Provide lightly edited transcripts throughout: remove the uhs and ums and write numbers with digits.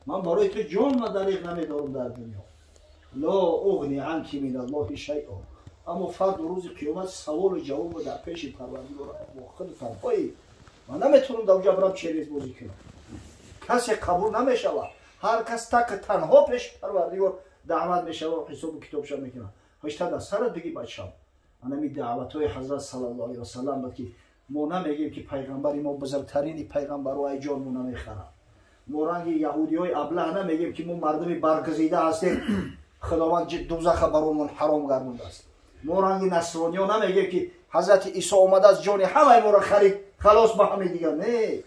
Ман барои ту ҷон мадариқ намедорам дар дунё. Ло уғни анки мин Аллоҳи шайъо. Аммо фарду рӯзи қиёмат саволу ҷавобро дар пеши Парвардигор бо худ танҳоӣ. Ман наметавонам дар онҷа барам через бозӣ кунам. Касе қабул намешавад. Ҳар кас так танҳо пеши Парвардигор даъват мешавад, ҳисобу китобша мекунад. Ҳашта дар сарат бигӣ бачам. Анами даъватҳои ҳазрат саллаллоҳу алайҳи васаллам буд, ки мо намегӯем, ки пайғамбари мо бузургтарини пайғамбаро ай ҷонмо намехарад. Мо ранги яҳудиҳои аблаҳ намегӯем, ки мо мардуми баргузида ҳастем, Худованд дузаха баромон ҳаром гардондааст. Мо ранги насрониҳо намегӯем, ки ҳазрати Исо омадааст, ҷони ҳамаи моро харид, халос ба ҳамаи дигар. Не,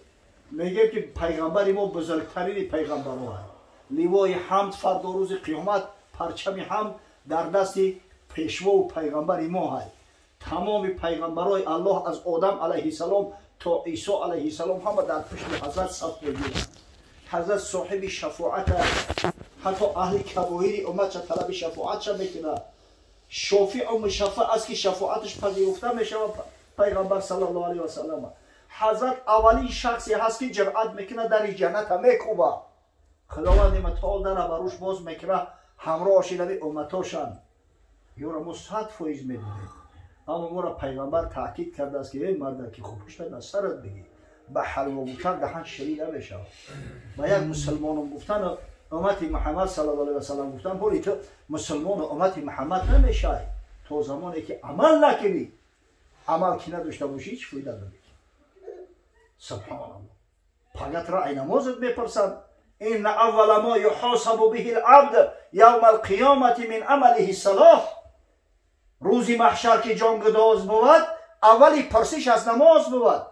мегӯем, ки пайғамбари мо бузургтарини пайғамбаро аст. Ливои ҳамд фардо рӯзи қиёмат, парчами ҳамд дар дасти пешвову пайғамбари мо ҳаст. Тамоми пайғамбарои Аллоҳ аз Одам алайҳиссалом то Исо алайҳиссалом ҳама дар пушти ҳазрат саф мегиранд. Ҳазрат соҳиби шафоат аст. Ҳатто аҳли кабоири умматша талаби шафоатша мекунад. Шофиъу мушаффаъ аст, ки шафоаташ пазируфта мешавад пайғамбар саллаллоҳу алайҳи васаллам. Ҳазрат аввалин шахсе ҳаст, ки ҷуръат мекунад, дари ҷанната мекӯбад. Худованди мутаол дара ба рӯш боз мекунад, ҳамроҳаш инави умматошанд. Ёро мо 100% медонем. Аммо моро пайғамбар таъкид кардааст, ки эй марда, ки хуб пушта дар сарат бигӣ. Ба ҳалво гуфтан даҳан ширин намешавад. Ба як мусулмоном гуфтан уммати Муҳаммад саллаллоҳу алайҳи васаллам гуфтан, ҳоли ту мусулмону уммати Муҳаммад намешавӣ то замоне ки амал накунӣ. Амал ки надошта бошӣ, ҳеҷ фоида намекунӣ. Субҳоналлоҳ. Пагатро ай намозат мепурсанд. Инна аввала мо юҳосабу биҳи л-абд явма ал-қиёмати мин амалиҳи салоҳ. Рӯзи маҳшар ки ҷонгудоз бувад, аввали пурсиш аз намоз бувад.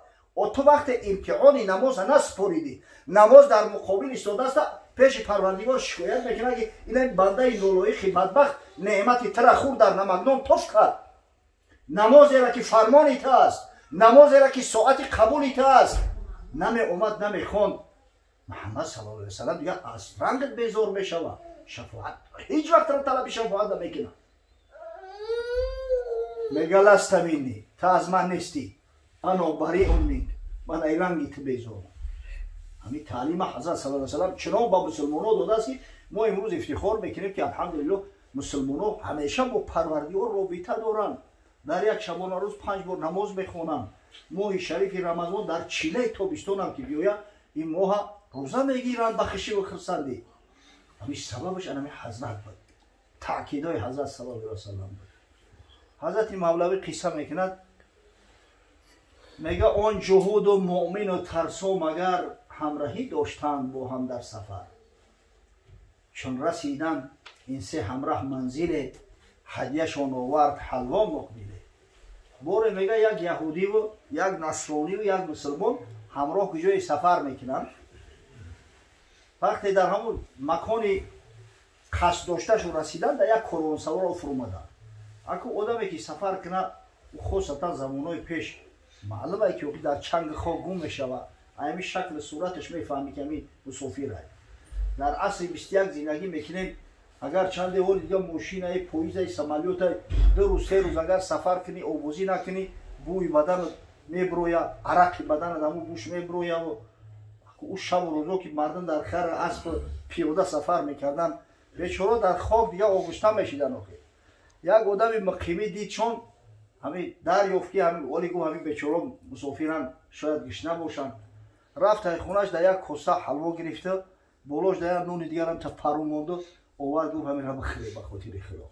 О ту вақте имтиҳони намоза насупоридӣ, намоз дар муқобил истодааст, пеши Парвардигор шикоят мекунад, ки ина бандаи нолоиқи бадбахт неъмати тара хӯрд, дар намакдон тоф кард. Намозеро ки фармони ту аст, намозеро ки соати қабули ту аст, намеомад, намехонд. Муҳаммад саллаллоҳу алайҳи васаллам дигар аз рангат безор мешавад. Шафоат ҳеҷ вақт талаби шафоат намекунад. Мега ласта минни, ту аз ман нестӣ, ано бариун минк, ман ай ранги ту безорам. Ҳамин таълима ҳазрат саллаллоҳу алайҳи васаллам чунон ба мусулмонҳо додааст, ки мо имрӯз ифтихор мекунем, ки алҳамдулиллоҳ мусулмонҳо ҳамеша бо Парвардигор робита доранд. Дар як шабонарӯз 5 бор намоз мехонанд. Моҳи шарифи Рамазон дар чилаи тобистонам ки биёяд, ин моҳа рӯза мегиранд ба хишиву хурсандӣ. Ҳамин сабабаш анами ҳазрат буд, таъкидҳои ҳазрат саллаллоҳу алайҳи васаллам буд. Ҳазрати Мавлавӣ қисса мекунад, мега он ҷуҳуду муъмину тарсо магар ҳамраҳӣ доштанд бо ҳам дар сафар. Чун расиданд ин се ҳамраҳ манзиле, ҳадияшон овард ҳалво муқбиле. Боре мега як яҳудиву як насрониву як мусулмон ҳамроҳ куҷое сафар мекунанд. Вақте дар ҳамон макони қасд дошташон расиданд, дар як корвонсароро фурӯмаданд. Аку одаме ки сафар кунад, хосатан замонҳои пеш, маълум ай ки дар чанги хок гум мешавад, ҳамин шакли сураташ мефаҳмӣ, ки ҳамин мусофир ай. Дар асри 21 зиндагӣ мекунем, агар чанде ҳоли дига мошинае, поизае, самолётае, 2 рӯз 3 рӯз агар сафар кунӣ, обозӣ накунӣ, бӯи баданат меброя, арақи баданат ҳамун бӯш меброя. Ӯ шабу рӯзо ки мардум дар хар, асп, пиёда сафар мекарданд, бечора дар хок дига оғушта мешиданд. Охир як одами муқимӣ дид, чун ҳамин дарёфт, ки ҳамин оли гуфт, ҳамин бечора мусофиранд, шояд гишна бошанд. Рафт хонаш, дар як коса ҳалво гирифта, болош дар як нони дигарам та пару монду овард, гуфт: ҳаминро бихӯре ба хотири Худо.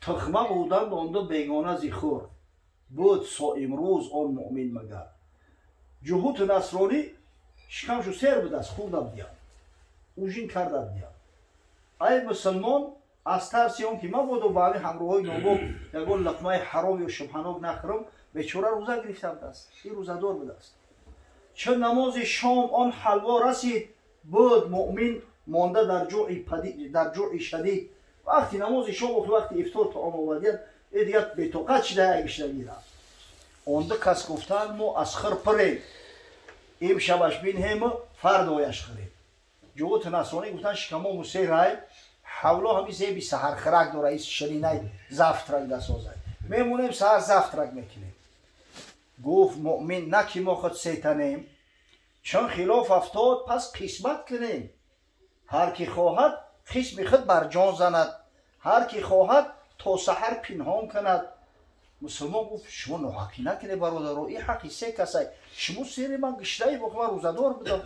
Тухма буданд онду бегона зи хур буд соимрӯз он муъмин магар. Ҷуҳуту насронӣ шикамшу сер будааст, хӯрда будиям, ужин карда будиям. Ай мусулмон аз тарси он ки мабодо ба ҳамин ҳамроҳои нобоб ягон луқмаи ҳаром ё шубҳанок нахӯрам, бечора рӯза гирифта будааст, ин рӯзадор будааст. Чун намози шом он ҳалво расид, буд муъмин монда дар ҷӯи шадид. Вақти намози шом, вақти ифтор таом овардияд, э дигар бетоқат шида як гишнагира. Он ду кас гуфтанд: мо аз хир пурем, имшабаш бинҳему фардояш хӯрем. Ҷуҳути насронӣ гуфтанд: шикамому серай, ҳавло ҳамин зеби саҳархӯрак дора, ис ширинай завтрак дасозай, мемонем, саҳар завтрак мекунем. Гуфт муъмин на ки мо худ сетанем, чун хилоф афтод пас қисмат кунем. Ҳар ки хоҳад қисми худ бар ҷон занад, ҳар ки хоҳад то саҳар пинҳон кунад. Мусулмон гуфт шумо ноҳақӣ накунед бародаро, ин ҳаққи се касай, шумо сери ман гишнаи бо ман рӯзадор будам,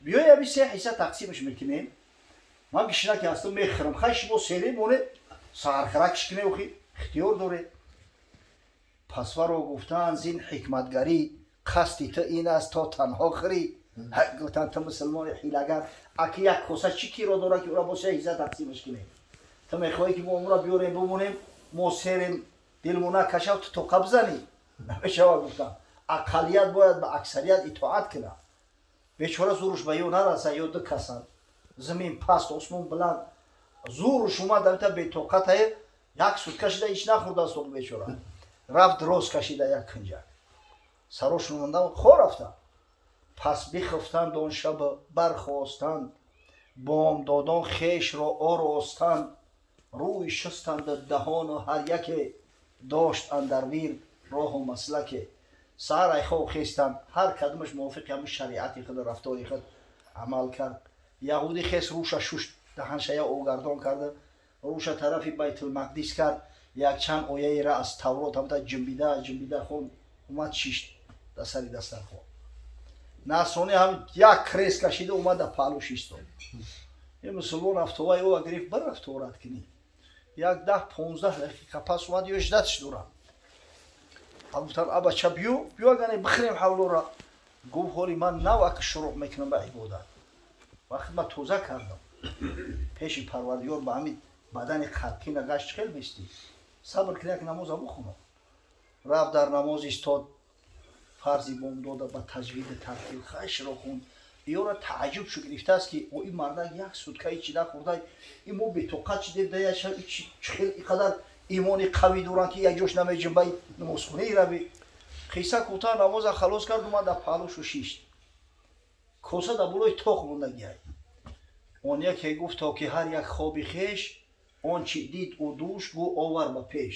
биёй ами се ҳисса тақсимаш мекунем, ман гишна ки ҳастам мехӯрам, хай шумо сере монед саҳархӯракш кунед, охи ихтиёр доред. Пас варо гуфтанд зин ҳикматгарӣ, қасди ту ин аст то танҳо хӯрӣ. Гуфтанд ту мусулмони ҳилагар, аки як коса чӣ киро дорад ки ӯра бо се ҳисса тақсимаш кунем? Ту мехоҳӣ ки мо умра биёрем бимонем, мо серем дилмон накашав, ту тоқа бизанӣ? Намешавад. Гуфтанд ақаллият бояд ба аксарият итоат кунад. Бечора зуруш ба ё нараса, ё ду касанд, замин паст осмон баланд, зуруш омад амита бетоқатае, як сутка шида ҳеч нахӯрдааст бечора. Рафт рост кашида як кунҷак, сарошон монда хо рафтанд. Пас бихуфтанд он шаб бархостанд, бомдодон хешро оростанд, рӯй шустанд даҳону ҳар яке дошт андар вир роҳу маслаке. Саҳар айхоб хестанд, ҳар кадомаш мувофиқи ҳамун шариати худ рафтори худ амал кард. Яҳудӣ хес рӯша шушт, даҳаншая огардон карда, рӯша тарафи Байтулмақдис кард, якчанд ояеро аз Таврот ҳамта ҷимбида ҷимбида хонд, омад шишт дар сари дастархон. Насронӣ ҳам як крес кашида омад дар паҳлӯ шистод. Ин мусулмон афтоваи ӯ гирифт бирафт орад кунӣ. Як 10-15 дақиқа пас омад, ё ждатш дорам. Гуфтам абача биё, биё агане бихӯрем ҳавлора. Гуфт ҳоли ман нав ака шурӯъ мекунам ба ибодат. Вақт ман тоза кардам. Пеши Парвардигор ба ҳамин бадани қалқина гашт хел местӣ. Сабр кун, як намоза бихонам. Рафт дар намоз истод, фарзи бомдода ба таҷвиди тартил хашро хонд. Иёра тааҷҷуб шу гирифтааст ки о ин мардак як сутка ҳечи нахӯрда, ин мо бетоқат шидем, да хел инқадар имони қавӣ доранд ки як ҷош намеҷунбаи намозхонаи рави. Қисса кӯтоҳ, намоза халос кард, омад дар паҳлӯшу шишт. Коса дар болои тоқ мондагиай. Он яке гуфт то ки ҳар як хоби хеш, он чи дид ӯ душ гӯ овар ба пеш.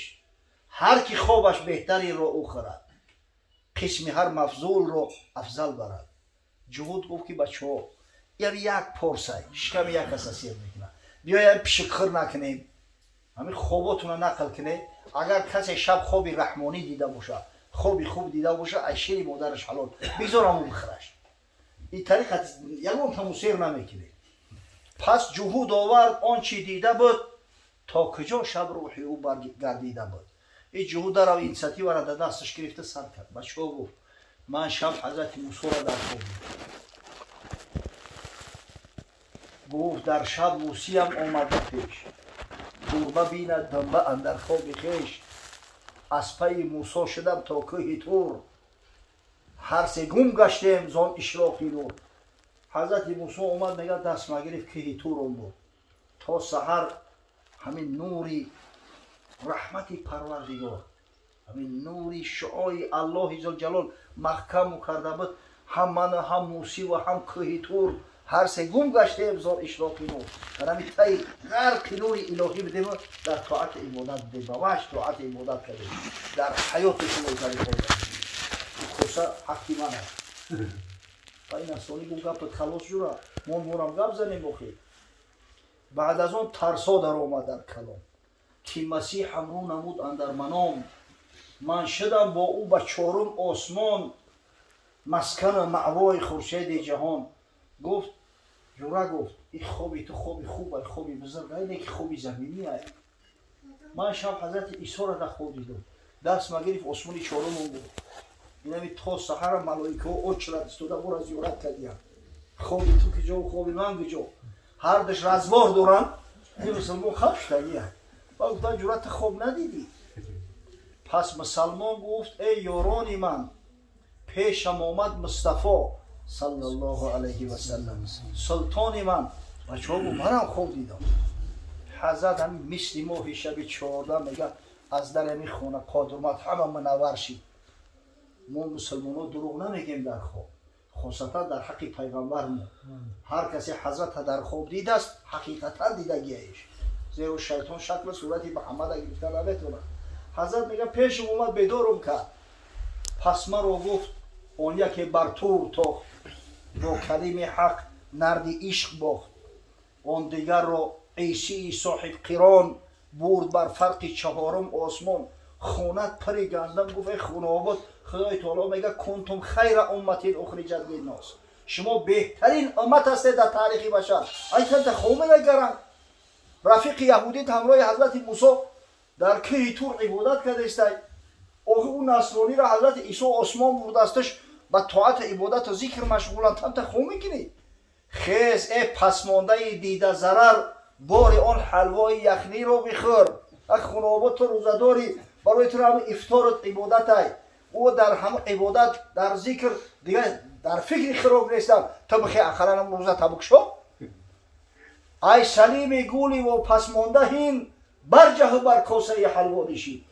Ҳар ки хобаш беҳтареро ӯ хӯрад, қисми ҳар мафзулро афзал барад. Ҷуҳуд гуфт ки бачаҳо, яъне як порсай шиками як каса сер мекунад, биёем пишикхӯр накунем, ҳамин хоботуна нақл кунед. Агар касе шаб хоби раҳмонӣ дида бошад, хоби хуб дида бошад, аз шири модараш ҳалол, бигзор ҳамон бихӯраш. Ин тариқа ягон таму сер намекунед. Пас ҷуҳуд овард он чи дида буд, то куҷо шаб рӯҳи ӯ баргардида буд. Ин ҷуҳуд дарав инициативаро дар дасташ гирифта сар кард. Бачаҳо гуфт ман шаб ҳазрати Мусоро дар хоб дидам. Гуфт дар шаб Мусиям омад ба пеш, гурба бинад дамба андар хоби хеш. Аз пайи Мусо шудам то кӯҳи Тур, ҳар се гум гаштем зон ишроқи нур. Ҳазрати Мусо омад, мегӯяд даст магирифт кӯҳи Турон буд. То саҳар ҳамин нури раҳмати Парвардигор, ҳамин нури шуои Аллоҳи зулҷалол маҳкаму карда буд, ҳам ману ҳам Мусӣ ва ҳам кӯҳи Тур ҳар се гум гаштем зон ишроқи нур. Дар ҳамин таи ғарқи нури илоҳӣ будем, дар тоати ибодат будем, ба ваҷ тоати ибодат кардем, дар ҳаёти шумо тариқо коса ҳаққи ман аст. Ва ин асони гум гапат халос ҷура, мо морам гап занем охир. Баъд аз он тарсо даромад дар калом, ки Масиҳам рӯ намуд андар маном. Ман шудам бо ӯ ба чорум осмон, маскану маъвои хуршеди ҷаҳон. Гуфт ҷура, гуфт ин хоби ту хоби хуб ай, хоби бузург ай, не ки хоби заминӣ ай. Ман шаб ҳазрати Исоро дар хоб дидам, даст магирифт осмони чорумон буд. Инами то саҳара малоикаҳо очрат истода моро зиёрат кардиянд. Хоби ту куҷо, хоби ман куҷо? Ҳардуш развор доранд. Ин мусулмон хаб шудагия. Ба гуфтан ҷура ту хоб надидӣ? Пас мусалмон гуфт эй ёрони ман, пешам омад Мустафо саллаллоҳу алайҳи васаллам, султони ман. Бачаҳо гуфт манам хоб дидам. Ҳазрат ҳамин мисли моҳи шаби 14 мега аз дари ҳамин хона қодир омад, ҳама мунаввар шид. Мо мусулмонҳо дурӯғ намегем дар хоб, хосатан дар ҳаққи пайғамбармо. Ҳар касе ҳазрата дар хоб дидааст, ҳақиқатан дидагиаеш, зеро шайтон шаклу сурати Муҳаммада гирифта наметавонад. Ҳазрат мега пешам омад, бедорум кард. Пас маро гуфт он яке бар тур тохт, бо калими ҳақ нарди ишқ бохт. Он дигарро Исии соҳибқирон бурд бар фарқи чаҳорум осмон. Хонат пари гандам гуфт: эй Хунобод, Худои таоло мега кунтум хайра умматин ухриҷат линнос, шумо беҳтарин уммат ҳастед дар таърихи башар. Ай танта хомедагарам рафиқи яҳудит ҳамроҳи ҳазрати Мусо дар кӯҳи Тур ибодат кардестай. Охи ӯ насронира ҳазрати Исо осмон бурдасташ, ба тоату ибодату зикр машғуланд, танта хом мекунӣ. Хез э пасмондаи дида зарар, бори он ҳалвои яхниро бихӯр. Ак Хунобод, ту рӯзадорӣ, барои ту ҳама ифторут ибодатай. Ӯ дар ҳама ибодат, дар зикр, дигар дар фикри хироб нестам, ту бихе ақаллан рӯза табукшо. Ай салими гули во пасмонда ҳин барҷаҳу бар косаи ҳалво нишин.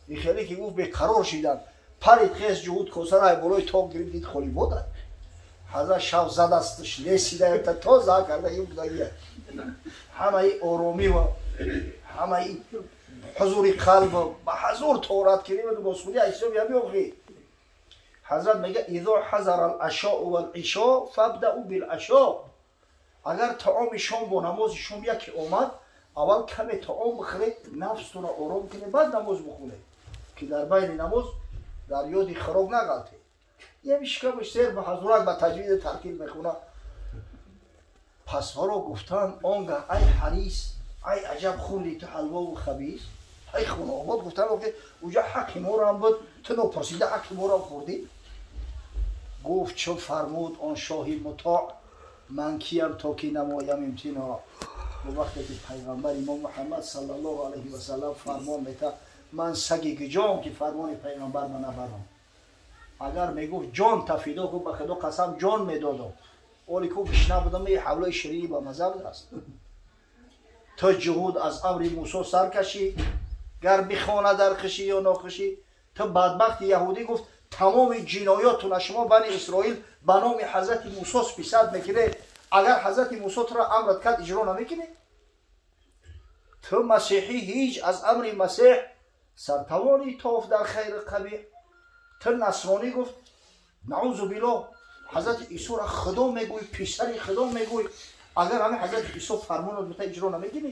Ин хеле ки гуфт, беқарор шиданд. Парид хез ҷуҳуд, косара ай болои тоқ гирифт, дид холи бода. Ҳазрат шав задастш, лесида тоза карда ин будагия. Ҳамаи оромӣ ва ҳамаи ҳузури қалб ба ҳазур торат кирим бо сури ҳисоб ябиохи. Ҳазрат мега: изо ҳазара алашоу валишо фабдау билашо. Агар таоми шом бо намози шом яке омад, аввал каме таом бихӯред, нафстонро ором кунед, баъд намоз бихонед, ки дар байни намоз дар ёди хӯрок нағалтед. Ями шикамаш сер ба ҳазурак ба таҷвиди тартил мехона. Пас маро гуфтанд он гаҳ: ай ҳарис, ай аҷаб хӯрди ту ҳалвову хабис. Ай Хунобод, гуфтанд, ки уҷа ҳаққи морам буд, ту нопурсида ҳаққи морам хӯрдӣ. Гуфт: чун фармуд он шоҳи мутоъ, ман киям то ки намоям имтиноъ? Вақте ки пайғамбари мо Муҳаммад саллаллоҳу алайҳи васаллам фармон мета, ман саги гиҷом ки фармони пайғамбар ма набарам? Агар мегуфт ҷон тафидо ку, ба худо қасам, ҷон медодам. Оли ку гишна будам, и ҳавлои ширини ба маза будааст. То ҷуҳуд аз амри Мусо сар кашӣ, гар бихона дар хишӣ ё нохишӣ. Ту бадбахти яҳудӣ, гуфт, тамоми ҷиноётуна шумо бани Исроил ба номи ҳазрати Мусо списат мекунед. Агар ҳазрати Мусо туро амрат кард, иҷро намекунӣ? Ту масеҳӣ, ҳеҷ аз амри Масеҳ сартавонӣ тоф дар хайри қабеҳ. Ту насронӣ, гуфт, наузу биллоҳ, ҳазрати Исоро худо мегӯй, писари худо мегӯй. Агар ҳами ҳазрати Исо фармонот бита, иҷро намекунӣ?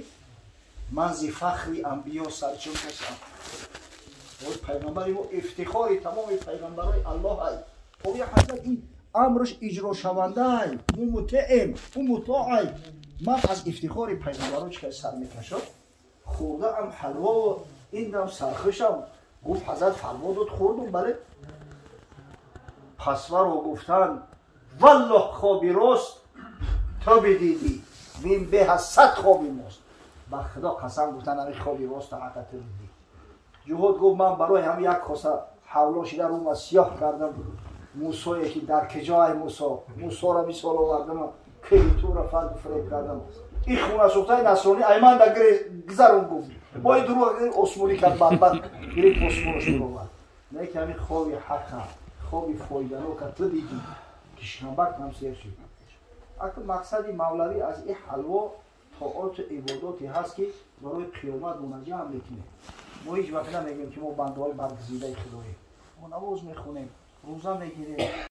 Ман зи фахри анбиё сарчун кашам. Пайғамбари мо ифтихори тамоми пайғамбарои Аллоҳ ай. Оя ҳазрат ин амрш иҷрошавандаай, мо мутеем, ӯ мутоай. Ман аз ифтихори пайғамбаро чӣ сар мекашам? Хӯрдаам ҳалво, индам сархушам. Гуфт: ҳазрат фармон дод, хӯрдум, бале. Пас маро гуфтанд: валлоҳ, хоби рост ту бидидӣ, вин беҳ аз 100 хоби мост. Ба худо қасам, гуфтанд, ҳами хоби роста ҳақа ту дидӣ. Ҷуҳуд гуфт: ман барои ҳам як коса ҳавло шида рума сиёҳ кардам. Мусое ки дар киҷоай Мусо, Мусоро мисол овардам, кӯҳи Тура фарду фиреб кардам. Ин хунасӯхтаи насронӣ айман да гузарон, гуфт, бо ин дурӯғ осмонӣ кард, бадбад гирифт, осмонаш баровард. Не ки ҳамин хоби ҳақа, хоби фоиданока ту дидӣ, ки шикамбак ҳам сер шуд. Ака, мақсади мавлавӣ аз ин ҳалво тоату ибодоте ҳаст, ки барои қиёмат мунаҷҷам мекунем. Мо ҳеҷ вақт намегӯем, ки мо бандаҳои баргузидаи худоем. Мо намоз мехонем, рӯза мегирем.